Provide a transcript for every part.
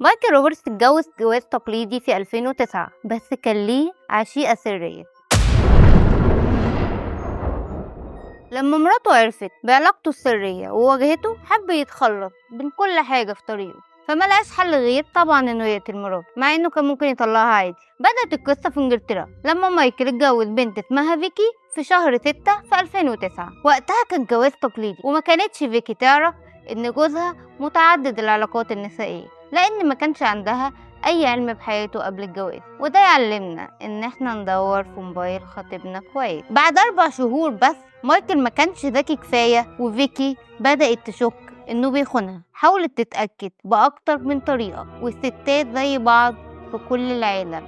مايكل روبرتس اتجوز جواز تقليدي في 2009، بس كان ليه عشيقة سرية. لما مراته عرفت بعلاقته السرية وواجهته، حب يتخلص من كل حاجة في طريقه، فما لقاش حل غير طبعا انه يقتل مراته، مع انه كان ممكن يطلعها عادي. بدأت القصة في انجلترا لما مايكل اتجوز بنت اسمها فيكي في شهر 6 في 2009. وقتها كان جواز تقليدي، وما كانتش فيكي تعرف ان جوزها متعدد العلاقات النسائية، لان ما كانش عندها اي علم بحياته قبل الجواز. وده يعلمنا ان احنا ندور في موبايل خطيبنا كويس. بعد 4 شهور بس مايكل ما كانش ذكي كفاية، وفيكي بدأت تشك انه بيخونها. حاولت تتأكد بأكتر من طريقة، والستات زي بعض في كل العالم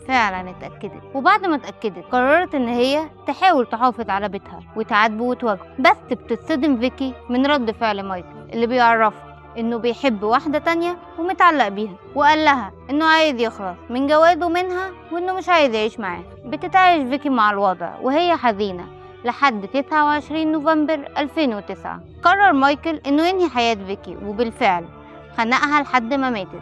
فعلا اتأكدت. وبعد ما اتأكدت قررت ان هي تحاول تحافظ على بيتها وتعاتبه وتواجهه. بس بتتصدم فيكي من رد فعل مايكل اللي بيعرفها انه بيحب واحدة تانية ومتعلق بيها، وقال لها انه عايز يخلص من جوازه منها وانه مش عايز يعيش معاها. بتتعايش فيكي مع الوضع وهي حزينة لحد 29 نوفمبر 2009. قرر مايكل انه ينهي حياة فيكي، وبالفعل خنقها لحد ما ماتت.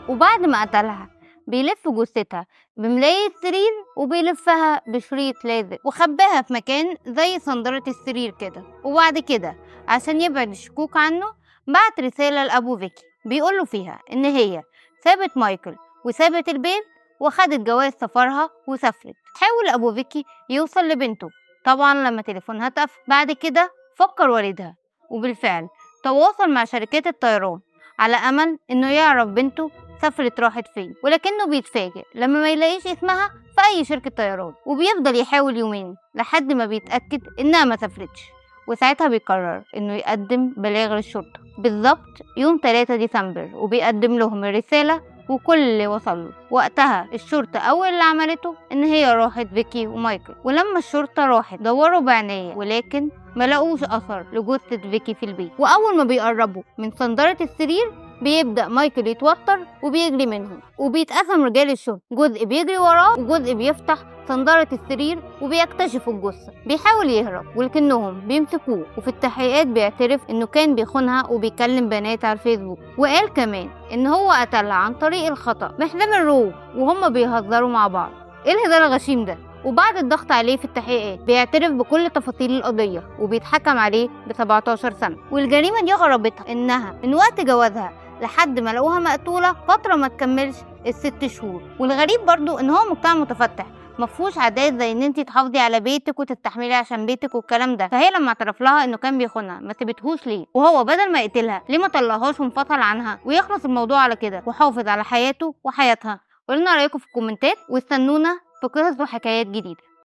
وبعد ما قتلها بيلف جثتها بملاية سرير وبيلفها بشريط لازق وخباها في مكان زي صندرة السرير كده. وبعد كده عشان يبعد الشكوك عنه بعت رسالة لأبو فيكي بيقوله فيها إن هي سابت مايكل وسابت البيت وخدت جواز سفرها وسافرت. حاول أبو فيكي يوصل لبنته طبعا لما تليفونها اتقفل. بعد كده فكر والدها، وبالفعل تواصل مع شركات الطيران على أمل إنه يعرف بنته سافرت راحت فين، ولكنه بيتفاجئ لما ما يلاقيش اسمها في أي شركة طيران، وبيفضل يحاول يومين لحد ما بيتأكد إنها ما سافرتش. وساعتها بيقرر إنه يقدم بلاغ للشرطة بالظبط يوم 3 ديسمبر، وبيقدم لهم الرسالة وكل اللي وصل له. وقتها الشرطة أول اللي عملته إن هي راحت فيكي ومايكل، ولما الشرطة راحت دوروا بعناية ولكن ما لقوش أثر لجثة فيكي في البيت. وأول ما بيقربوا من صندرة السرير بيبدأ مايكل يتوتر وبيجري منهم، وبيتقسم رجال الشرطة، جزء بيجري وراه وجزء بيفتح صندرة السرير وبيكتشفوا الجثة. بيحاول يهرب ولكنهم بيمسكوه، وفي التحقيقات بيعترف انه كان بيخونها وبيكلم بنات على الفيسبوك، وقال كمان ان هو قتلها عن طريق الخطأ بحزام الروب وهم بيهزروا مع بعض. ايه الهزار الغشيم ده؟ وبعد الضغط عليه في التحقيقات بيعترف بكل تفاصيل القضية وبيتحكم عليه ب 17 سنة. والجريمة دي غرابتها انها من وقت جوازها لحد ما لقوها مقتولة فترة ما تكملش ال6 شهور. والغريب برضو ان هو مجتمع متفتح مفهوش عادات زي ان انتي تحافظي على بيتك وتستحملي عشان بيتك والكلام ده. فهي لما اعترف لها انه كان بيخونها ما سابتهوش ليه؟ وهو بدل ما يقتلها ليه ما طلقهاش وانفصل عنها ويخلص الموضوع على كده وحافظ على حياته وحياتها؟ قولنا رايكم في الكومنتات واستنونا في قصص وحكايات جديدة.